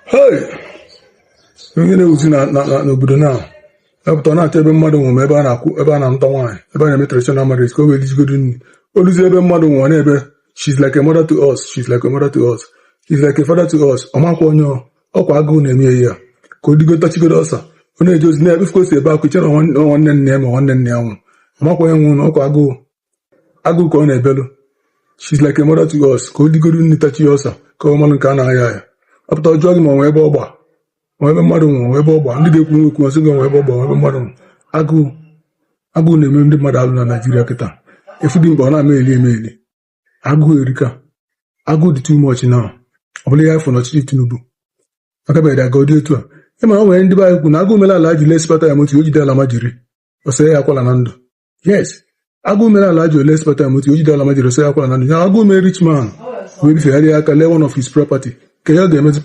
Hey, onye na-ewuzi n'obodo na epụta na-achọ ebe mmadụ nwụrụ, ma ebe a na-akwụ, ebe a na-amụta nwaanyị, ebe a na-eme traditional marriage, ka o wee lizigodo nri. Oluzi ebe mmadụ nwụrụ na-ebe, "She's like a mother to us, she's like a mother to us, she's like a father to us." Ọmakwa onye ọkwa agụụ na-eme ya ka o digo tachigodo ọsa. Ọ na-eje ozi na-ebe ka o si ebe akwa iche na nwanne nne ya ma nwanne nne ya nwụrụ. Ọmakwa onye nwụrụ na ọkwa agụụ, agụụ ka ọ na-ebelu. "She's like a mother to us," ka o digodo nri, tachi ya ọsa, ka ọ malụ nke a na-aya aya. Ọpụta ọjọọ gị ma ọ nwee ebe ọgba ma ebe mmadụ nwụrụ, ebe ọgba ndị ga-ekwu ekwu ọsị gị onwe ebe ọgba ebe mmadụ nwụrụ. Agụụ, agụụ na-eme ndị mmadụ alụ na Naijiria kịta. Efu dị mkpa ọ na-ama eli eme eli. Agụụ erika, agụụ dị too much now. Ọ bụla ihe afọ n'ọchịchị Tinubu akabeghị aga dị otu a. Ị mara o nwere ndị be anyị kwu na agụụ mere ala ji lee spata ya moto o jide ala ma jiri ọsọ ya akwala na ndụ. Yes, agụụ mere ala ji ole spata ya moto o jide ala ma jiri ọsọ ya akwala na ndụ. Ya agụụ mere rich man wee bifegharịa aka lee one of his property ka ya ga-emezi.